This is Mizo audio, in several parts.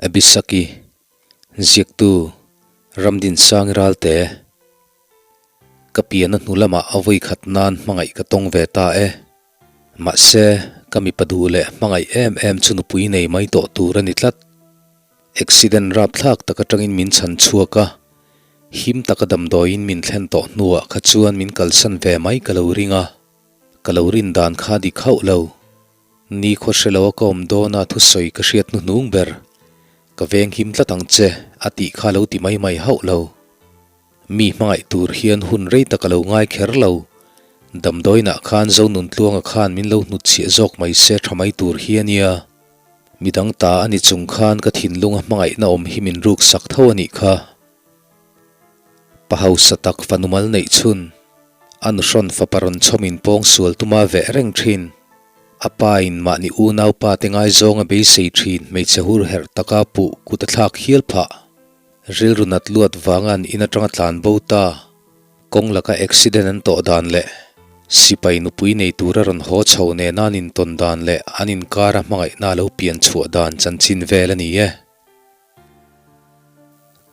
Abisaki, Ziaktu, Ramdinsangi Ralte, Ka pian a hnu lamah a vawi khat nan hmangaih ka tawng ve ta e. Mahse, ka mipa duh leh hmangaih em em chu nupui nei mai tawh tur a ni tlat. Accident rapthlak tak atangin min chhan chhuak a, him taka damdawiin min thlen tawh hnuah kha chuan min kalsan ve mai ka lo ring a, ka lo rin dan kha dik hauh lo. Ni khaw hre lo a ka awm dawn a thusawi ka hriat hnuhnung ber. Ka veng him tlat ang che a tih kha lo ti mai mai hauh lo. Mi hmangaih tur hian hun rei tak a lo ngai kher lo. Damdawiinah khan Zonuntluanga khan min lo hnutchhiah zawk mai se tha mai tur hi a nia. Midang ta a ni chung khan ka thinlunga hmangaihna awm hi min ruk sak tho a nih kha. Pa hausa tak fanumal neih chhun, a nuhrawn fapa rawn chhawmin pawng sual tuma veh reng thin. A pa in mahni unau pa te ngaizawng a beisei thin hmeichhe hur herh taka puh kut a thlak hial phah. Rilru nat luat vanga an in atanga tlan bo ta. Kawng laka accident an tawh dan leh sipai nupui nei tura rawn haw chho nena an intawn dan leh an inkara hmangaihna a lo pian chhuah dan chanchin vel a ni e.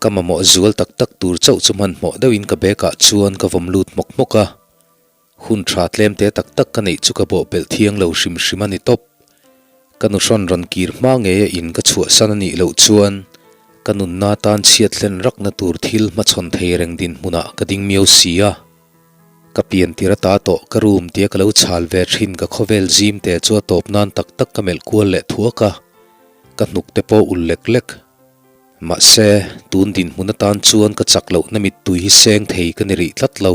Ka mamawh zual tak tak tur chauh chu hmanhmawh deuhin ka bag ah chuan ka vawm lut hmawk hmawk a. Hun tha tlem te tak tak ka neih chu ka bawhpelh thiang lo hrim hrim a ni tawp. Ka nu hrawn rawn kir hma ngei a in ka chhuahsan a nih loh chuan ka nunna tan chhiat hlen rakna tur thil hmachhawn thei reng dinhmunah ka ding miau si a. Ka pian tir ata tawh ka room tia ka lo chhal ve thin ka khawvel zim te chu a tawp nan tak tak ka melh kual leh thuak a, ka hnuk te pawh ul lek lek. Mahse, tun dinhmun atan chuan ka chak lohna mittui hi seng thei ka ni rih tlat lo.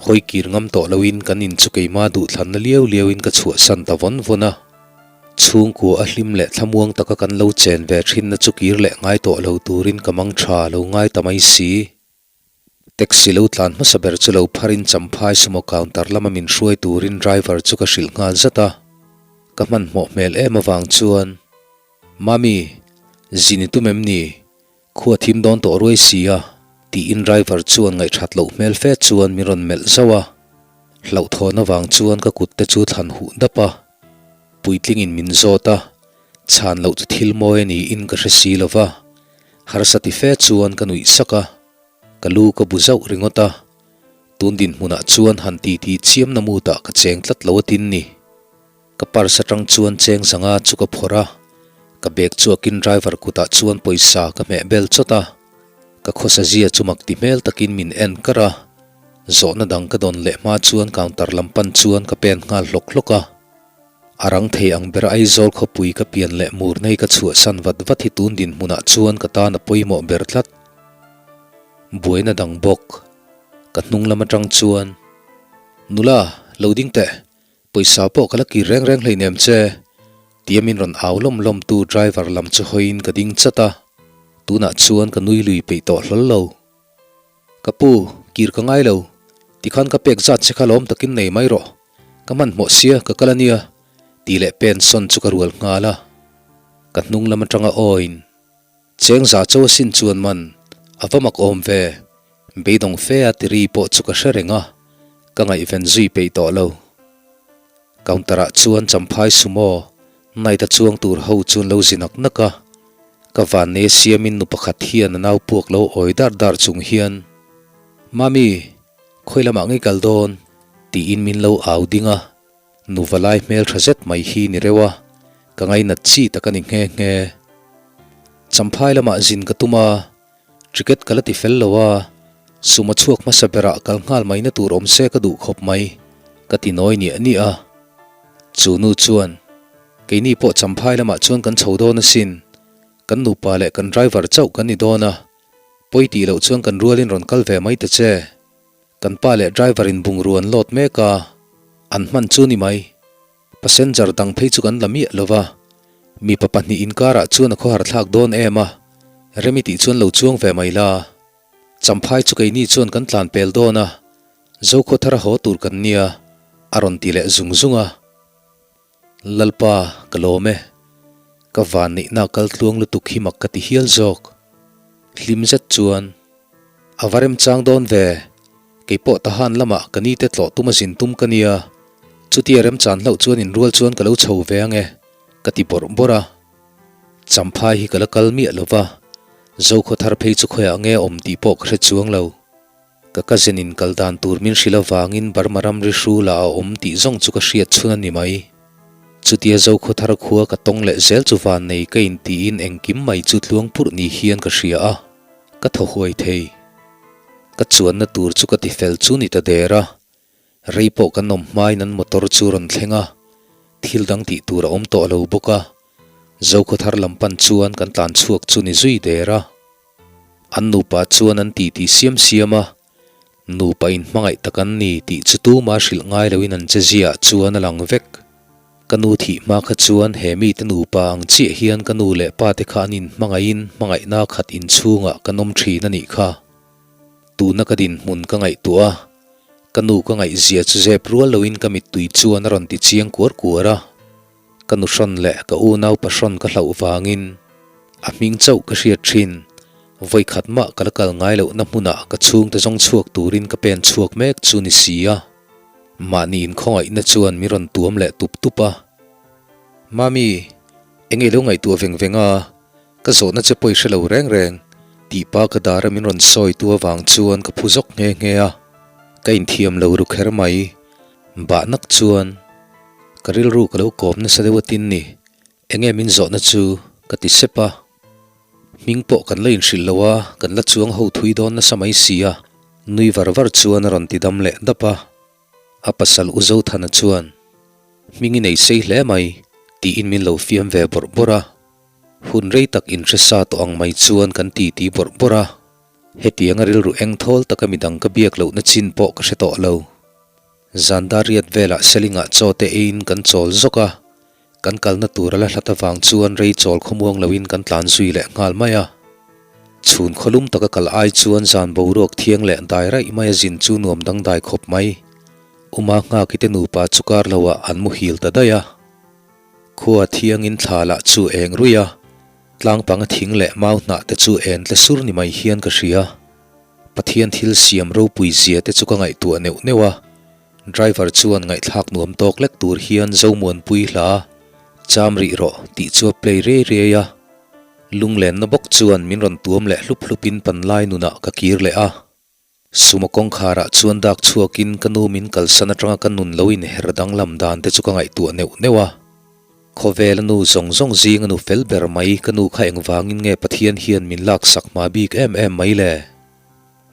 Hawi kir ngam tawh loin kan in chu keima duhthlanna liau liauin ka chhuahsan ta vawn vawn a. Chhungkua a hlim leh thlamuang taka kan lo chen ve thinna chu kir leh ngai tawh lo turin ka mang tha lo ngai ta mai si. Taxi lo tlan hmasa ber chu lo pharin Champhai sumo counter lama min hruai turin driver chu ka hrilh nghal zat a. Ka hmanhmawh hmel em avang chuan, Mami, zin i tum em ni? Khua thim dawn tawh ruai si a, tiin driver chuan ngaihthat loh hmel fe chuan min rawn melh zauh a. Hlauhthawn avang chuan ka kut te chu thlan huh dap a. Puitlingin min zawt a, chhan loh chu thil mawi a niin ka hre si lo va. Harsa ti fe chuan ka nuih sak a, ka lu ka bu zauh ringawt a. Tun dinhmunah chuan han titi chiamna mutah ka cheng tlat lo a tin ni. Ka purse atang chuan cheng zanga chu ka phawrh a, ka bag chu akin driver kutah chuan pawisa ka hmeh bel chawt a, ka khawsa zia chu mak ti hmel takin min en kar a, zawhna dang ka dawn leh hma chuan counter lam pan chuan ka pen nghal hlawk hlawk a. A rang thei ang ber Aizawl khawpui ka pian leh mur nei ka chhuahsan vat vat hi tun dinhmunah chuan ka tan a pawimawh ber tlat. Buaina dang bawk, ka hnung lam atang chuan, Nula, lo ding teh, Pawisa pawh ka la kir reng reng hleinem che, tia min rawn au lawm lawm tu driver lam chu hawiin ka ding chat a, tunah chuan ka nui lui peih tawh hlawl lo. Ka pu, kir ka ngai lo, tikhan ka pek zat che kha lawm takin nei mai rawh, ka hmanhmawh sia ka kal a nia, tih leh pen sawn chu ka rual nghal a, ka hnung lam atanga awiin Cheng za cho asin chuan man a va mak awm ve, beidawng fe a tiri pawh chu ka hre reng a, ka ngaihven zui peih tawh lo. Counter ah chuan Champhai sumo night a chuang tur ho chuan lo zi nak nak a, ka vannei a siamin nu pakhat hian a nau puak lo awi dar dar chung hian, Mami, khawi lamah ngei kal dawn? tiin min lo au ding a. Nu valai hmel tha zet mai hi ni reuh a, ka ngainat chi tak a ni nghe nghe. Champhai lamah zin ka tum a, ticket ka la ti fel lo a, sum a chhuak hmasa berah kal nghal mai na tur awm se ka duh khawp mai, ka ti nawi niah niah a. Chu nu chuan, Keini pawh Champhai lamah chuan kan chho dawn asin, kan nupa leh kan driver chauh kan ni dawn a, pawi tih loh chuan kan rualin rawn kal ve mai ta che. Kan pa leh driver in bungrua an load mek a, an hman chu ni mai. Passenger dang phei chu kan la miah lo va, mipa pahnih inkarah chuan a khawhar thlak dawn em a, Remi tih chuan lo chuang ve mai la. Champhai chu keini chuan kan tlan pel dawn a, Zokhawthar a haw tur kan nia, a rawn ti leh zung zung a. Lalpa, ka lawm e. Ka van neihna kal tluang lutuk hi mak ka ti hial zawk. Hlim zet chuan, A va remchang dawn ve. Kei pawh Tahan lamah ka nite tlawh tum a zin tum ka nia. Chutia remchan hlauh chuan inrual chuan ka lo chho ve ang e, ka ti bawrh bawrh a. Champhai hi ka la kal miah lo va, Zokhaw thar phei chu khawiah nge awm tih pawh ka hre chuang lo. Ka cousin in kal dan tur min hrilh avangin Burma ramri hrula a awm tih zawng chu ka hriat chhun a ni mai. Chutia Zokhaw thar khua ka tawng leh zel chu vannei ka intiin engkim mai chu tluang purh ni hian ka hria a, ka thaw huai thei. Ka chuanna tur chu ka ti fel chu ni ta der a, rei pawh kan awm hmain an motor chu rawn thleng a, thil dang tih tur a awm tawh lo bawk a, Zokhaw thar lam pan chuan kan tlan chhuak chu ni zui der a. An nupa chuan an titi siam siam a, nupa inhmangaih tak an ni tih chu tuma hrilh ngai loin an che ziah chuan a lang vek. Ka nu thih hma kha chuan he mite nupa ang chiah hian ka nu leh pa te kha an inhmangaihin hmangaihna khat inchhungah kan awm thin a nih kha. Tuna ka dinhmun ka ngaihtuah a, ka nu ka ngaihzia chu zep rual loin ka mittui chuan a rawn ti chiang kuar kuar a. Ka nu hrawn leh ka unau pa hrawn ka hlauh vangin a hming chauh ka hriat thin. Vawi khat mah ka la kal ngai lohna hmunah ka chhungte zawng chhuak turin ka pen chhuak mek chu ni si a. Mahni inkhawngaihna chuan min rawn tuam leh tup tup a. Mami, eng i lo ngaihtuah veng veng a, ka zawhna che pawh i hre lo reng reng, tih pa ka dara min rawn sawi tu avang chuan ka phu zawk nghe nghe a. Ka inthiam lo ru kher mai. Bah nak chuan ka rilru ka lo kawm nasa deuh atin ni, enge min zawhna chu ka ti sep a, hming pawh kan la inhrilh lo a, kan la chuang ho thui dawn nasa mai si a, nui var var chuan a rawn ti dam leh dap a, a pasal U Zothana chuan hming i nei sei hle mai tiin min lo fiam ve bawrh bawrh a, hun rei tak inhre sa tawh ang mai chuan kan ti ti bawrh bawrh a, hetianga rilru eng thawl taka midang ka biak lohna chin pawh ka hre tawh lo. Zan dar riat velah Selingah chaw te eiin kan chawl zawk a, kan kalna tur a la hlat avang chuan rei chawl khawmuang loin kan tlan zui leh nghal mai a. Chhun khawlum taka kal ai chuan zan boruak thiang leh dai raih mai a zin chu nuam dangdai khawp mai. Uma Nghaki te nupa chu kar loah an muhil ta daih a. Khua thiangin thla lah chu eng ruih a, tlang panga thing leh mau hnah te chu en tle sur ni mai hian ka hria. Pathian thil siam ropui zia te chu ka ngaihtuah neuh neuh a, driver chuan ngaihthlak nuam tawk lek tur hian Zomuanpui hla cham rih rawh tih chu a play riai riai a, lunglenna bawk chuan min rawn tuam leh hlup hlupin panlai nunah ka kir leh a. Sumo kawngkharah chuan dak chhuakin ka nu min kalsan atanga ka nun lo inher danglam dan te chu ka ngaihtuah neuh neuh a. Khawvela nu zawng zawng zinga nu fel ber mai ka nu kha engvangin nge Pathian hian min laksak hma bik em em mai le?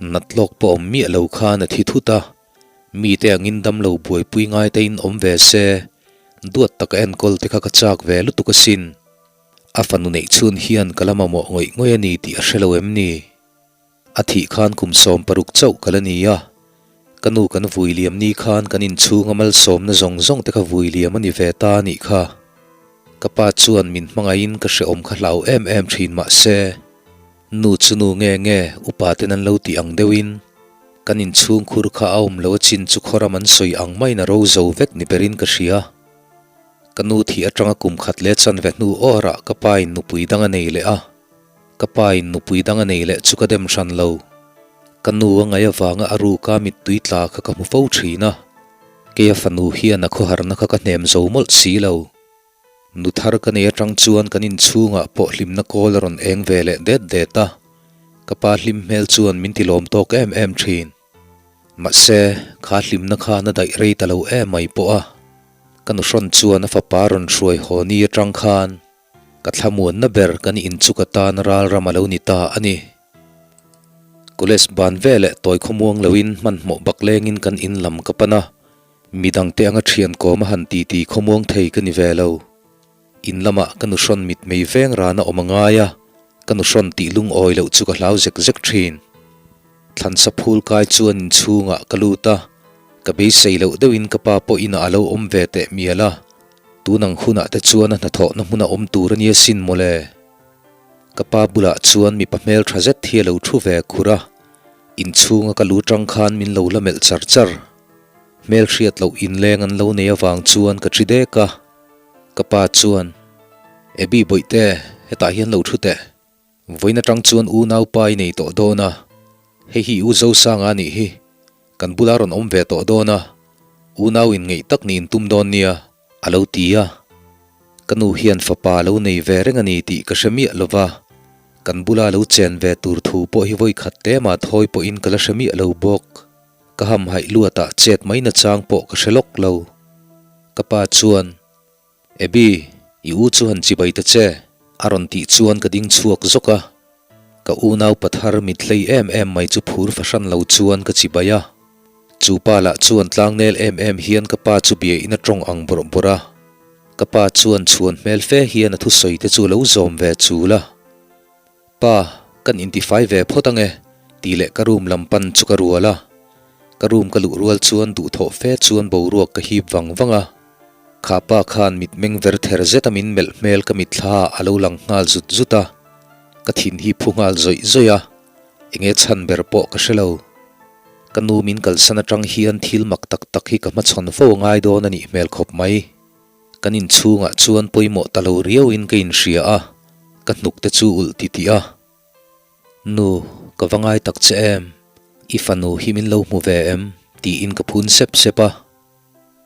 Nat lawk pawh awm miah lo khan a thi thut a, mite angin dam lo buaipui ngai te in awm ve se, duat taka enkawl te kha ka chak ve lutuk asin. A fanu neih chhun hian ka la mamawh ngawih ngawih a ni tih a hre lo em ni? A thih khan kum 16 chauh ka la ni a, ka nu kan vui liam ni khan kan inchhunga malsawmna zawng zawng te kha vui liam a ni ve ta a nih kha. Ka pa chuan min hmangaihin ka hrehawm kha hlau em em thin mah se, nu chu nu nge nge upa ten an lo tih ang deuhin kan inchhung khur kha a awm lo a chin chu khawram an sawi ang maiin a ro zo vek ni berin ka hria. Ka nu thih atanga kum khat leh chanve hnu awrah ka pa in nupui dang a nei leh a. Ka pa in nupui dang a nei leh chu ka dem hran lo. Ka nu a ngaih avanga a ruka mittui tla kha ka hmu fo thin a. Keia fanu hian a khawharna kha ka hnem zo mawlh si lo. Nu thar ka nei atang chuan kan inchhungah pawh hlimna kawl a rawn eng ve leh det det a. Ka pa hlim hmel chuan min ti lawm tawk em em thin. Mahse, kha hlimna khan a daih rei ta lo em mai pawh a. Ka nu hrawn chuan a fapa rawn hruai haw ni atang khan Ka thlamuanna ber kan in chu ka tan ral ram a lo ni ta a ni. College ban veleh tawi khawmuang loin hmanhmawh bak lengin kan in lam ka pan a, midangte anga thian kawm a han titi khawmuang thei ka ni ve lo. In lamah ka nuhrawn mitmei veng rana awm a ngai a, ka nuhrawn tih lungawi loh chu ka hlau zek zek thin. Thlansa phul kai chuan inchhungah ka lut a, ka beisei loh deuhin ka pa pawh inah a lo awm ve teh mial a, tun ang hunah te chuan a hnathawhna hmuna awm tur a nia sin mawle. Ka pa bulah chuan mipa hmel tha zet hi a lo thu ve khur a, inchhunga ka lu tang khan min lo la melh char char. Hmel hriat loh inleng an lo nei avang chuan ka thi dek a, ka pa chuan, Abby Bawihte, hetah hian lo thu teh. Vawiin atang chuan unaupa i nei tawh dawn a, hei hi U Zosanga a nih hi, kan bula rawn awm ve tawh dawn a, unau in ngeih tak niin tum dawn nia, a lo ti a. Ka nu hian fapa lo nei ve reng a ni tih ka hre miah lo va, kan bula lo chen ve tur thu pawh hi vawi khat te mah thawi pawhin ka la hre miah lo bawk. Ka hamhaih luatah chet mai nachang pawh ka hre lawk lo. Ka pa chuan. Abby, i u chu han chibai ta che, a rawn tih chuan ka ding chhuak zawk a. Ka unau pathar mithlei em em mai chu phur fahran lo chuan ka chibai a. Chu pa lah chuan tlangnel em em hian ka pa chu bia in a tawng ang bawrh bawrh a. Ka pa chuan chhuan hmel fe hian a thusawi te chu lo zawm ve chul a. Pa, kan intifai ve phawt ange, tih leh ka room lam pan chu ka rual a. Ka room ka luh rual chuan duhthawh fe chuan boruak ka hip vang vang a. Kha pa khan mitmeng ver ther zet a min melh hmel ka mitthla ah a lo lang nghal zut zut a. Ka thin hi phu nghal zawih zawih a, enge chhan ber pawh ka hre lo. Ka nu min kalsan atang hian thil mak tak tak hi ka hmachhawn fo a ngai dawn a nih hmel khawp mai. Kan inchhungah chuan pawimawh ta lo riauin ka inhria a, ka hnuk te chu ulh titih a. Nu, ka va ngai tak che em? I fanu hi min lo hmu ve em? tiin ka phun sep sep a.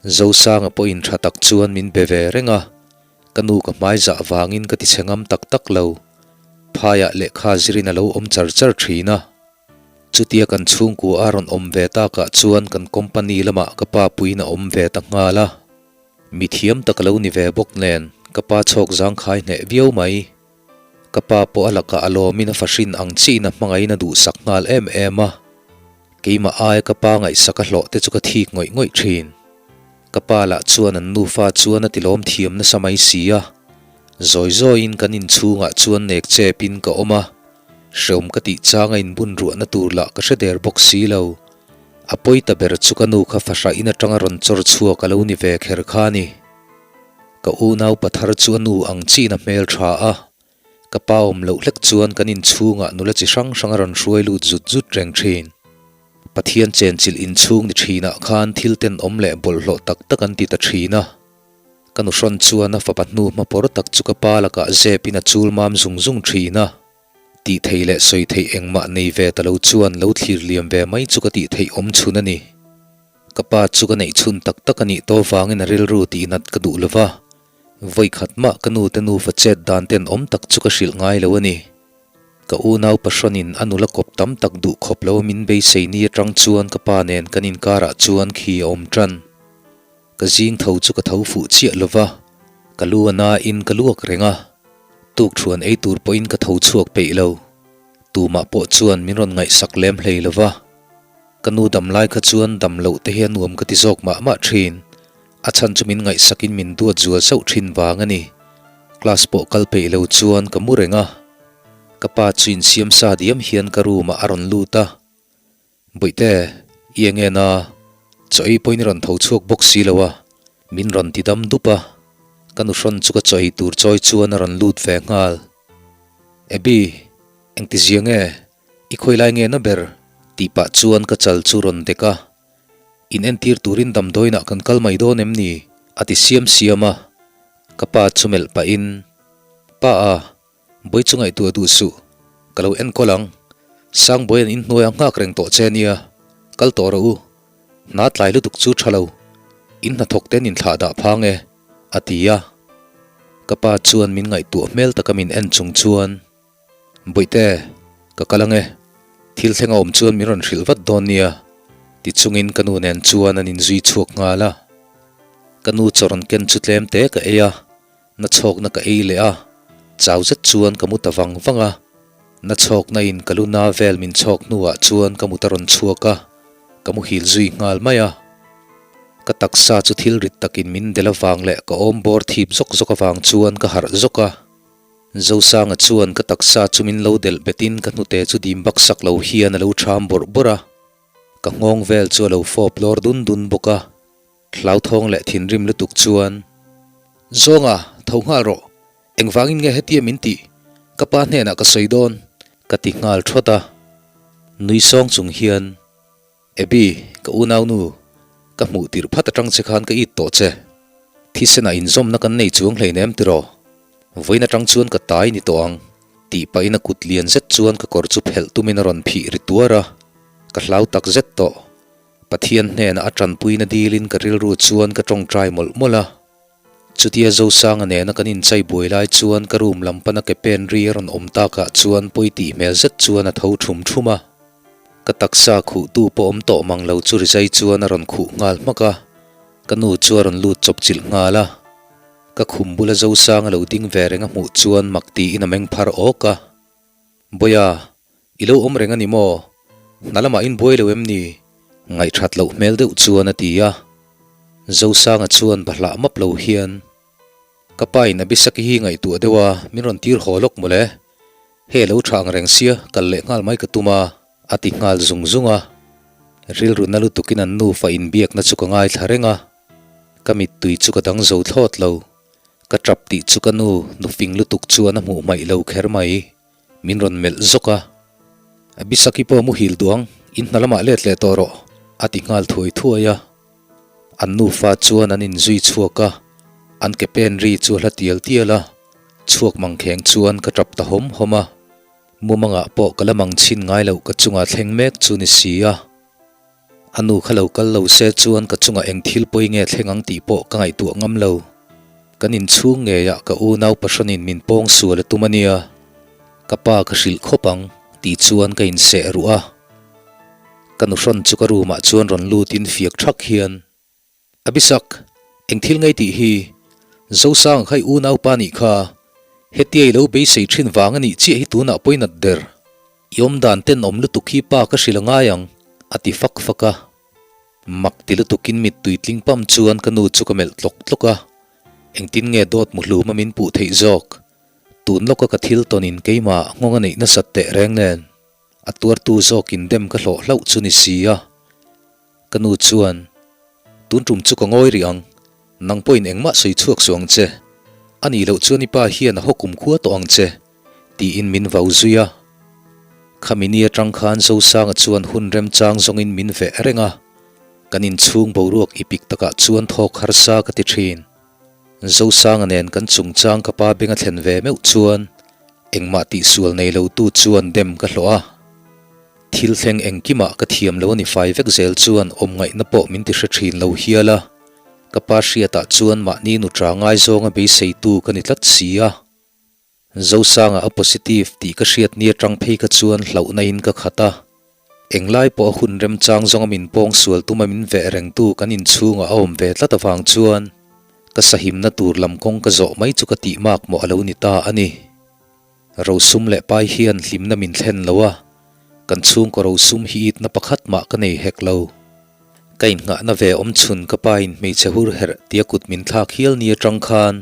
Zosanga pawhin tha tak chuan min be ve reng a, ka nu ka hmai zah vangin ka tichhe ngam tak tak lo. Phaiah lehkha zirin a lo awm char char thin a. Chutia kan chhungkua a rawn awm ve takah chuan kan company lamah ka pa puiin a awm ve ta nghal a. Mi thiam tak a lo ni ve bawk nen ka pa chhawk zangkhai hneh viau mai. Ka pa pawh a lakah a lawmin a fahrin ang chiin a hmangaihin a duhsak nghal em em a. Keimah aia ka pa ngaihsak a hlawh te chu ka thik ngawih ngawih thin. Ka pa lah chuan an nufa chuan a tilawm thiam nasa mai si a. Zawi zawiin kan inchhungah chuan nek chepin ka awm a. Hreawm ka tih changa inbun ruahna tur lah ka hre der bawk si lo. A pawi ta ber chu ka nu kha fahrah in atanga rawn chawr chhuak a lo ni ve kher kha a ni. Ka unau pathar chu a nu ang chiin a hmel tha a, ka pa awm loh hlek chuan kan inchhungah nula chi hrang hrang a rawn hruai lut zut zut reng thin. Pathian chenchilh inchhung ni thinah khan thil tenawm leh bawlhhlawh tak tak an ti ta thin a. Ka nuhrawn chuan a fapa hnu hmapawr tak chu ka pa lakah zepin a chul mam zung zung thin a. Tih theih leh sawi theih engmah nei ve ta lo chuan lo thlir liam ve mai chu ka tih theih awm chhun a ni. Ka pa chu ka neih chhun tak tak a nih tawh vangin a rilru tih nat ka duh lo va, vawi khat mah ka nu te nufa chet dan ten awm tak chu ka hrilh ngai lo a ni. Ka unau pahrawnin a nula kawp tam tak duh khawp lo a min beisei ni atang chuan ka pa nen kan inkarah chuan khi a awm tan. Ka zing tho chu ka tho fuh chiah lo va, ka lu a nain ka luak reng a, tukthuan ei tur pawhin ka tho chhuak peih lo. Tumah pawh chuan min rawn ngaihsak lem hlei lo va. Ka nu dam lai kha chuan dam loh te hi a nuam ka ti zawk mah mah thin. A chhan chu min ngaihsakin min duat zual sauh thin vang a ni. Class pawh kal peih lo chuan ka mu reng a. Ka pa chu insiam sa diam hian ka room ah a rawn lut a. Bawihte, i eng en a, chaw ei pawhin i rawn tho chhuak bawk si lo a, min rawn ti dam dup a, ka nuhrawn chu ka chaw ei tur chawi chuan a rawn lut ve nghal. Abby, engti zia nge, i khawi lai nge na ber? tih pah chuan ka chal chu rawn dek a, in entir turin damdawiinah kan kal mai dawn em ni? a ti siam siam a, ka pa chu melh pahin, Pa a, Bawi chu ngaihtuah duh suh, ka lo enkawl ang. Sangbawi an inhnuai a nghak reng tawh che nia, kal tawh rawh u. Hna tlai lutuk chu tha lo, in hnathawk te an inthlah dah phang e, a ti a. Ka pa chuan min ngaihtuah hmel taka min en chung chuan, Bawihte, ka kal ang e, thil thleng a awm chuan min rawn hrilh vat dawn nia, ti chungin ka nu nen chuan an inzui chhuak nghal a. Ka nu chaw rawn ken chu tlem te ka ei a. Na chhawkna ka ei leh a, chau zet chuan ka mu ta vang vang a. Na chhawkna in ka lu na vel min chhawk hnuah chuan ka mut a rawn chhuak a, ka muhil zui nghal mai a. Ka taksa chu thil rit takin min del avang leh ka awm bawr thip zawk zawk avang chuan ka harh zawk a. Zosanga chuan ka taksa chu min lo delh betin ka hnute chu dim baksak lo hian a lo ṭham bawrh bawrh a. Ka nghawng vel chu a lo fawp lawr dun dun bawk a. Hlauthawng leh thinrim lutuk chuan, Zawnga, tho nghal rawh. Engvangin nge hetia min tih? Ka pa hnenah ka sawi dawn, ka ti nghal thawt a. Nui sawng chung hian, Abby, ka unaunu, ka hmuh tirh phat atang che khan ka it tawh che. Thisenah inzawmna kan nei chuang hleinem tiraw? Vawiin atang chuan ka tai ni tawh ang, tih pahin a kut lian zet chuan ka kawr chu phelh tumin a rawn phih ri tuar a. Ka hlau tak zet tawh. Pathian hnenah a tanpuina dilin ka rilru chuan ka tawngtai mawlh mawlh a. Chutia Zosanga nena kan inchai buai lai chuan ka room lam pana ke pen ri a rawn awm takah chuan pawi tih hmel zet chuan a tho thum thum a. Ka taksa khuhtu pawh awm tawh mang lo chu rizai chuan a rawn khuh nghal hmak a, ka nu chu a rawn lut chawp chilh nghal a. Ka khum bula Zosanga lo ding ve reng a hmuh chuan mak tiin a meng phar awk a. Bawia, i lo awm reng a ni maw? Hna lamah in buai lo em ni? Ngaihthat loh hmel deuh chuan a ti a. Zosanga chuan bahlah map lo hian, Ka pa in Abisaki hi ngaihtuah deuh a, min rawn tir haw lawk mawle. Hei a lo tha ang reng sia, kal leh nghal mai ka tum a, a ti nghal zung zung a. Rilru na lutukin an nufa inbiakna chu ka ngaithla reng a. Ka mittui chu ka dang zo thlawt lo. Ka tap tih chu ka nu nufing lutuk chuan a hmuh hmaih lo kher mai. Min rawn melh zawk a. Abisaki pawh muhil duh ang, in hna lamah let leh tawh rawh, a ti nghal thuai thuai a. An nufa chuan an inzui chhuak a, an ke pen ri chu a hla tial tial a, chhuak mangkheng chuan ka tap ta hawm hawm a. Mumangah pawh ka la mang chhin ngai loh ka chungah thleng mek chu ni si a. A nu kha lo kal lo se chuan ka chungah eng thil pawi nge thleng ang tih pawh ka ngaihtuah ngam lo. Kan inchhung ngeiah ka unau pahranin min pawng sual a tum a nia. Ka pa ka hrilh khawp ang tih chuan ka inseh ruh a. Ka nuhrawn chu ka room ah chuan rawn lutin fiak thak hian. Abisak, eng thil ngei tih hi? Zosang kha i unaupa nih kha. Hetia i lo beisei thin vang a nih chiah hi tunah pawinat der. I awmdan tenawm lutuk hi pa ka hrilh a ngai ang, a ti fak fak a. Mak ti lutukin mittui tling pam chuan ka nu chu ka melh tlawk tlawk a. Engtin nge dawt muhlum a min puh theih zawk? Tun lawka ka thil tawnin keimah nghawng a neih nasat teh reng nen. A tuartu zawkin dem ka hlawh hlauh chu ni si a. Ka nu chuan, Tun tum chu ka ngawi rih ang, nang pawhin engmah sawi chhuak suh ang che. A nih loh chuan i pa hian a haw kum khua tawh ang che, tiin min vau zui a. Khami ni atang khan Zosanga chuan hun remchang zawngin min veh reng a, kan inchhung boruak ipik takah chuan thawk harsa ka ti thin. Zosanga nen kan chungchang ka pa beng a thlen ve meuh chuan engmah tihsual nei lo tu chuan dem ka hlawh a. Thil thleng engkimah ka thiam lo a ni fai vek zel chuan awm ngaihna pawh min ti hre thin lo hial a, ka pa hriatah chuan mahni nuṭa ngaizawnga beiseitu ka ni tlat si a. Zosanga a positive tih ka hriat ni atang phei kha chuan hlauhna in ka khat a. Englai pawh a hun remchang zawnga min pawng sual tuma min veh rengtu kan inchhungah a awm ve tlat avang chuan ka sahimna tur lam kawng ka zawh mai chu ka tih mak mawh a lo ni ta a ni. Rosum leh pai hian hlimna min thlen lo a, kan chhungkaw rosum hi itna pakhat mah ka nei hek lo. Ka innghahna ve awm chhun ka pa in hmeichhe hur herh tia kut min thlak hial ni atang khan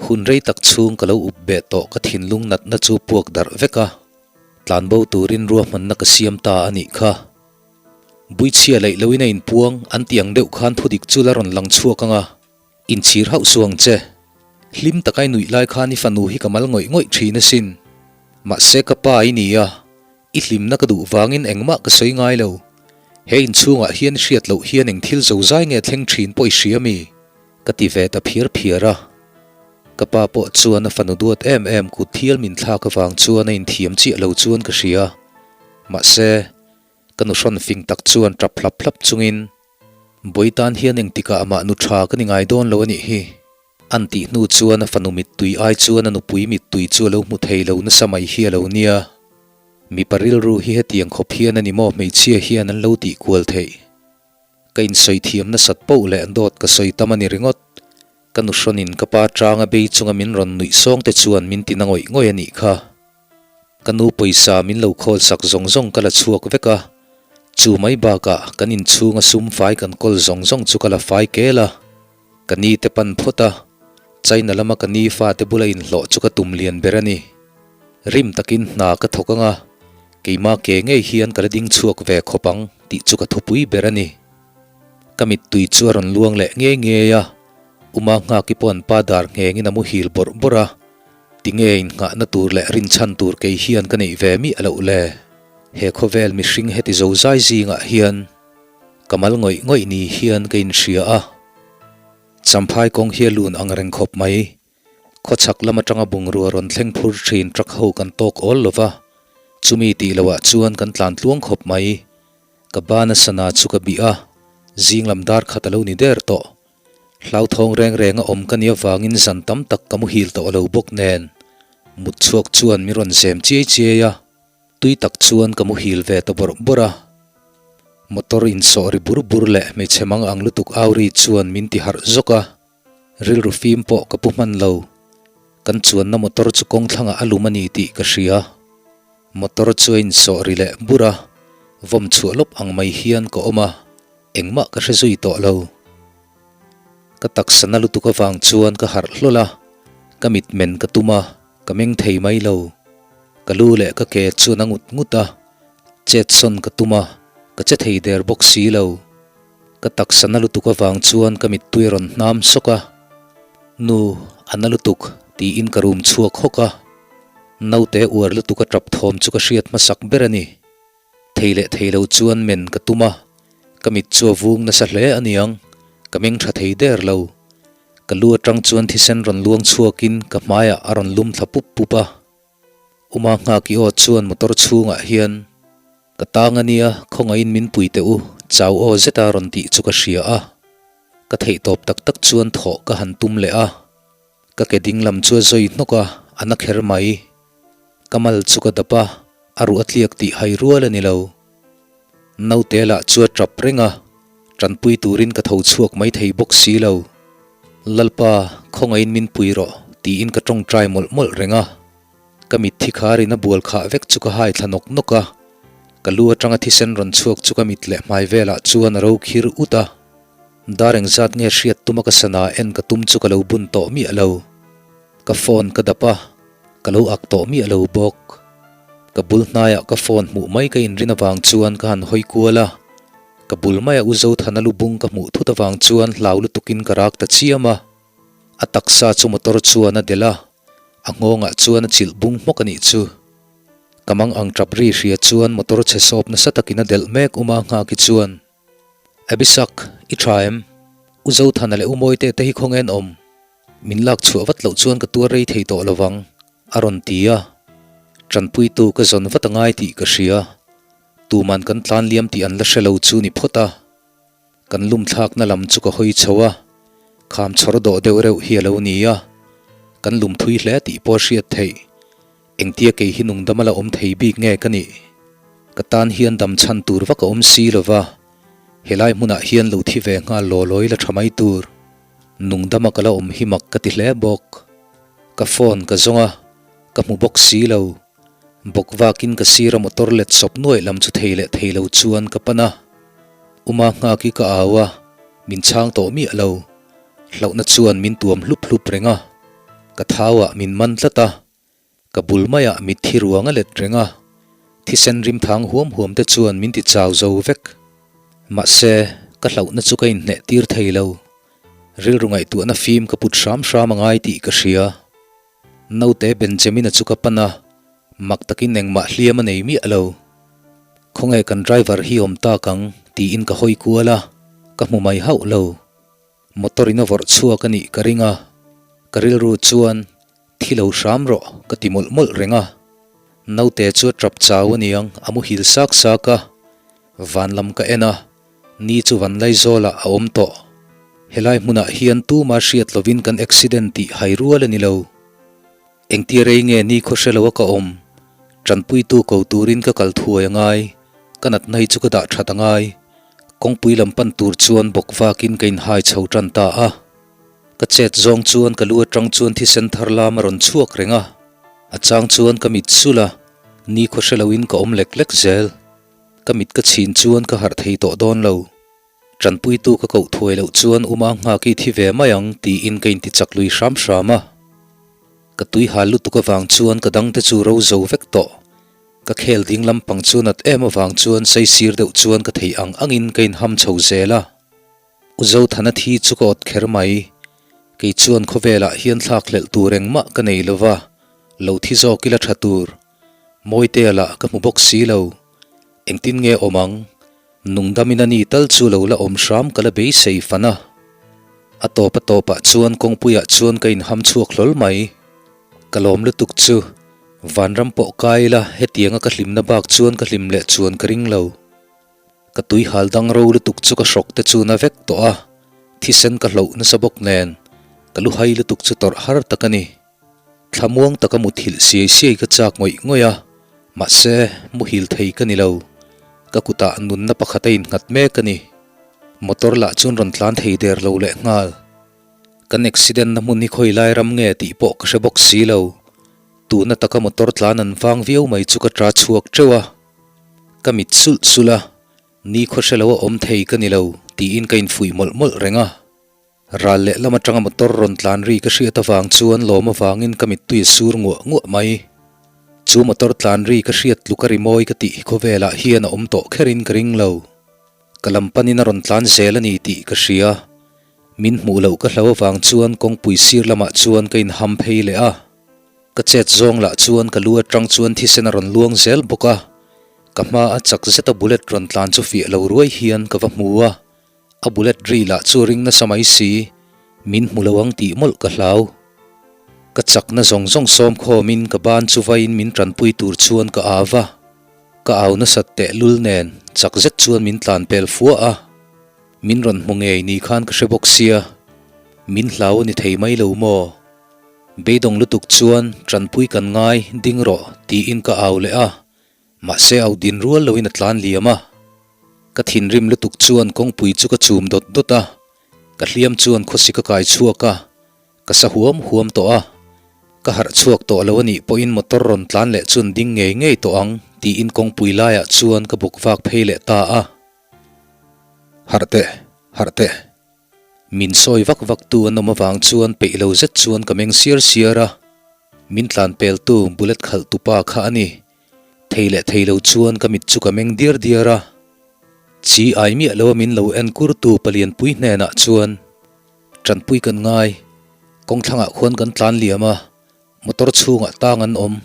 hun rei tak chhung ka lo up beh tawh ka thinlung natna chu puak darh vek a, tlanbo turin ruahmanna ka siam ta a nih kha. Buichhia laih loin a inpuang an ti ang deuh khan thudik chu la rawn lang chhuak ang a. Inchhir hauh suang che. Hlim taka i nuih lai khan i fanu hi ka mal ngawih ngawih thin asin. Mahse ka pa i ni a, i hlimna ka duh vangin engmah ka sawi ngai lo. He inchhungah hian i hriat loh hian eng thil zozai nge thleng thin pawh i hria mi? Ka ti ve ta phiar phiar a. Ka pa pawh chuan a fanu duat em em kut thial min thlak avang chuan a inthiam chiah lo chuan ka hria. Mahse, ka nuhrawn fing tak chuan tap hlap hlap chungin, Bawi tan hian engtikah amah nu tha ka ni ngai dawn lo a nih hi. An tih hnu chuan a fanu mittui ai chuan a nupui mittui chu a lo hmu thei lo nasa mai hi a lo nia. Mipa rilru hi hetiang khawp hian a ni maw hmeichhia hian an lo tih kual theih. Ka insawi thiam nasat poh leh dawt ka sawi tam a ni ringawt. Ka nuhrawnin ka pa tanga bei chunga min rawn nuih sawng te chuan min ti na ngawih ngawih a nih kha. Ka nu pawisa min lo khawl sak zawng zawng ka la chhuak vek a, chu mai bakah kan inchhunga sum fai kan kawl zawng zawng chu ka la fai kel a. Ka ni te pan phawt a, China lama ka ni fate bula inhlawh chu ka tum lian ber a ni. Rim takin hna ka thawk ang a, keimah ke ngei hian ka la ding chhuak ve khawp ang tih chu ka thupui ber a ni. Ka mittui chu a rawn luang leh ngei ngei a, Uma Nghaki pawh an pa dar nghengin a muhil bawrh bawrh a. Tinge innghahna tur leh rinchhan tur kei hian ka neih ve miah loh le? He khawvel mihring heti zozai zingah hian ka mal ngawih ngawih ni hian ka inhria a. Champhai kawng hi a lun ang reng khawp mai. Khawchhak lam atanga bungrua rawn thleng phur thin truck ho kan tawk awl lo va, chumi tih loah chuan kan tlan tluang khawp mai. Ka bana sana chu ka bih a, zing lam dar khat a lo ni der tawh. Hlauthawng reng reng a awm ka nih avangin zan tam tak ka muhil tawh lo bawk nen, mut chhuak chuan min rawn zem chiai chiai a, tui tak chuan ka muhil ve ta bawrh bawrh a. Motor insawh ri bur bur leh hmeichhe mang ang lutuk au ri chuan min ti harh zawk a, rilru fim pawh ka pu hman lo. Kan chuanna motor chu kawng thlangah a lum a ni tih ka hria. Motor chu a insawh ri leh bur a, vawm chhuah lawp ang mai hian ka awm a, engmah ka hre zui tawh lo. Ka taksa na lutuk avang chuan ka harh hlawl a, ka mit men ka tum a, ka meng thei mai lo. Ka lu leh ka ke chuan a ngut ngut a, chet sawn ka tum a, ka che thei der bawk si lo. Ka taksa na lutuk avang chuan ka mittui a rawn hnam sawk a, Nu, a na lutuk, tiin ka rum chhuak hawk a. Naute uar lutuk a tap thawm chu ka hriat hmasak ber a ni. Thei leh thei lo chuan men ka tum a, ka mit chu a vung nasa hle a niang, ka meng tha thei der lo. Ka lu atang chuan thisen rawn luang chhuakin ka hmaiah a rawn lum thla pup pup a. Uma nghak i aw chuan motor chhungah hian, Ka tang a nia, khawngaihin min pui teh u, chau aw zeta rawn tih chu ka hria a. Ka theihtawp tak tak chuan thawh ka han tum leh a. Ka ke ding lam chu a zawi hnawk a, a na kher mai. Ka mal chu ka dap a, a ruh a tliak tih hai rual a ni lo. Naute lah chu a tap reng a, tanpui turin ka tho chhuak mai thei bawk si lo. Lalpa, khawngaihin min pui rawh, tiin ka tawngtai mawlh mawlh reng a. Ka mitthi kharin a bual khah vek chu ka hai thla nawk nawk a, ka lu atanga thisen rawn chhuak chu ka mit leh hmai velah chuan a ro khir ut a. Dar engzat nge hriat tuma ka sana en ka tum chu ka lo bun tawh miah lo. Ka phone ka dap a, ka lo ak tawh miah lo bawk. Ka bul hnaiah ka phone hmuh mai ka inrin avang chuan ka han hawi kual a, ka bul maia U Zothana lu bung ka hmuh thut avang chuan hlau lutukin ka rak ta chiam a. A taksa chu motor chuan a delh a, a nghawngah chuan a chilh bung hmawk a nih chu. Ka mang ang tap ri hria chuan motor chhe sawp nasa takin a delh mek uma nghaki chuan. Abisak, i tha em? U Zothana leh U Mawite te hi khawnge an awm? Min lak chhuah vat loh chuan ka tuar rei thei tawh lovang, a rawn ti a. Tanpuitu ka zawn vat a ngai tih ka hria. Tuman kan tlan liam tih an la hre lo chu ni phawt a. Kan lum thlakna lam chu ka hawi chho a, kham chhawr dawh deuh reuh hi a lo ni a. Kan lum thui hle tih pawh a hriat theih. Engtia kei hi nungdam a la awm thei bik nge ka nih? Ka tan hian dam chhan tur vak a awm si lo va, helai hmunah hian lo thi ve nghal law lawi la tha mai tur. Nungdama ka la awm hi mak ka ti hle bawk. Ka phone ka zawng a, ka hmu bawk si lo. Bawk vakin ka sira motor let sawp nuaih lam chu thei leh thei lo chuan ka pan a. Uma nghaki ka au a, min chhang tawh miah lo. Hlauhna chuan min tuam hlup hlup reng a, ka thauah min man tlat a. Ka bul maiah mitthi ruang a let reng a, thisen rim thang huam huam te chuan min ti chau zo vek. Mahse, ka hlauhna chu ka inhneh tir thei lo. Rilru ngaihtuahna fim ka put hram hram a ngai tih ka hria. Naute Benjamina chu ka pan a, mak takin engmah hliam a nei miah lo. Khawnge kan driver hi awm tak ang tiin ka hawi kual a, ka hmu mai hauh lo. Motor in a vawrh chhuak a nih ka ring a, ka rilru chuan thi lo hram rawh ka ti mawlh mawlh reng a. Naute chu a tap chau a niang a muhil sak sak a, van lam ka en a, ni chu van Laizawlah a awm tawh. Helai hmunah hian tuma hriat lovin kan accident tih hai rual a ni lo. Engtia rei nge ni khaw hre lo a ka awm? Tanpuitu ko turin ka kal thuai a ngai, ka natna hi chu ka dah that a ngai. Kawngpui lam pan tur chuan bawk vakin ka inhai chho tan ta a. Ka chet zawng chuan ka lu atang chuan thisen thar lam a rawn chhuak reng a, a chang chuan ka mit sulh a, ni khaw hre loin ka awm lek lek zel. Ka mit ka chhin chuan ka harh thei tawh dawn lo. Tanpuitu ka koh thuai loh chuan Uma nghak i thi ve mai ang tiin ka inti chak lui hram hram a. Ka tui hal lutuk avang chuan ka dangte chu ro zo vek tawh. Ka khel ding lampang chu nat em avang chuan saisir deuh chuan ka theih ang angin ka inham chho zel a. U Zothana thi chu ka awt kher mai. Kei chuan khawvelah hian thlak hlelh tur engmah ka nei lova, lo thi zawk ila tha tur. Mawitea lah ka hmu bawk si lo. Engtin nge awm ang? Nungdamin a ni tal chu lo la awm hram ka la beisei fan a. A tawp a tawpah chuan kawngpuiah chuan ka inham chhuak hlawl mai. Ka lawm lutuk chu vanram pawh kai ila hetianga ka hlimna bak chuan ka hlim leh chuan ka ring lo. Ka tui hal dang ro lutuk chu ka hrawk te chu na vek tawh a. Thisen ka hloh nasa bawk nen ka lu hai lutuk chu tawrh har tak a ni. Thlamuang taka muthilh siai siai ka chak ngawih ngawih a, mahse muhil thei ka ni lo. Ka kutah nunna pakhat a innghat mek a ni. Motor lah chuan rawn tlan thei der lo leh nghal. Kan accident na hmun hi khawi lai ram nge tih pawh ka hre bawk si lo. Tuna taka motor tlan an vang viau mai chu ka ta chhuak teuh a. Ka mit sulh sulh a, ni khaw hre lo a awm thei ka ni lo tiin ka infuih mawlh mawlh reng a. Ral leh lam atanga motor rawn tlan ri ka hriat avang chuan lawm avangin ka mittui a sur nguah nguah mai. Chu motor tlan ri ka hriat tluk a rimawi ka tih hi khawvelah hian a awm tawh kherin ka ring lo. Ka lam panin a rawn tlan zel a ni tih ka hria. Min hmuh loh ka hlo avang chuan kawngpui sir lamah chuan ka inham phei leh a. Ka chet zawng lah chuan ka lu atang chuan thisen a rawn luang zel bawk a. Ka hma a chak zeta bullet rawn tlan chu fiah lo ruai hian ka va hmu a. A bullet ri lah chu ring nasa mai si, min hmu lo ang tih mawlh ka hlau. Ka chakna zawng zawng sawm khawmin ka ban chu vaiin min tanpui tur chuan ka au va. Ka au nasat tehlul nen chak zet chuan min tlan pel fua a. Min rawn hmu ngei ni khan ka hre bawk sia, min hlau a ni thei mai lo maw? Beidawng lutuk chuan tanpui kan ngai ding rawh tiin ka au leh a, mahse au din rual loin a tlan liam a. Ka thinrim lutuk chuan kawngpui chu ka chum dawt dawt a, ka hliam chuan khawsi ka kai chhuak a, ka sa huam huam tawh a. Ka harh chhuak tawh lo a nih pawhin motor rawn tlan leh chuan ding ngei ngei tawh ang tiin kawngpui laiah chuan ka bawk vak phei leh ta a. Harh teh, harh teh. Min sawi vak vak tu an awm avang chuan peih lo zet chuan ka meng siar siar a. Min tlan pel tu bullet khalh tu pa kha a ni. Thei leh thei lo chuan ka mit chu ka meng diar diar a. Chi ai miah lo a min lo en kur tu palianpui hnenah chuan tanpui kan ngai. Kawngthlangah khuan kan tlan liam a. Motor chhungah tang an awm.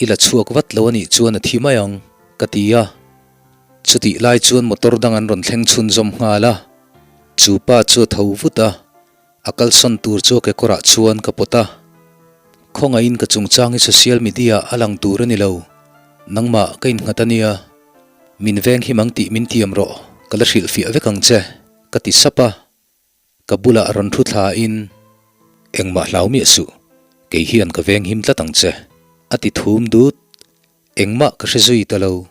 I la chhuak vat lo a nih chuan a thi mai ang, ka ti a. Chutih lai chuan motor dang an rawn thleng chhunzawm nghal a. Chu pa chu a tho vut a, a kalsawn tur chu a kekawrah chuan ka pawt a. Khawngaihin ka chungchang hi social media a lang tur a ni lo. Nangmah ka innghat a nia. Min veng him ang tih min tiam rawh, ka la hrilhfiah vek ang che, ka ti sap a. Ka bulah rawn thu thla in, Engmah hlau miah suh, kei hian ka veng him tlat ang che, a ti thum dut. Engmah ka hre zui ta lo.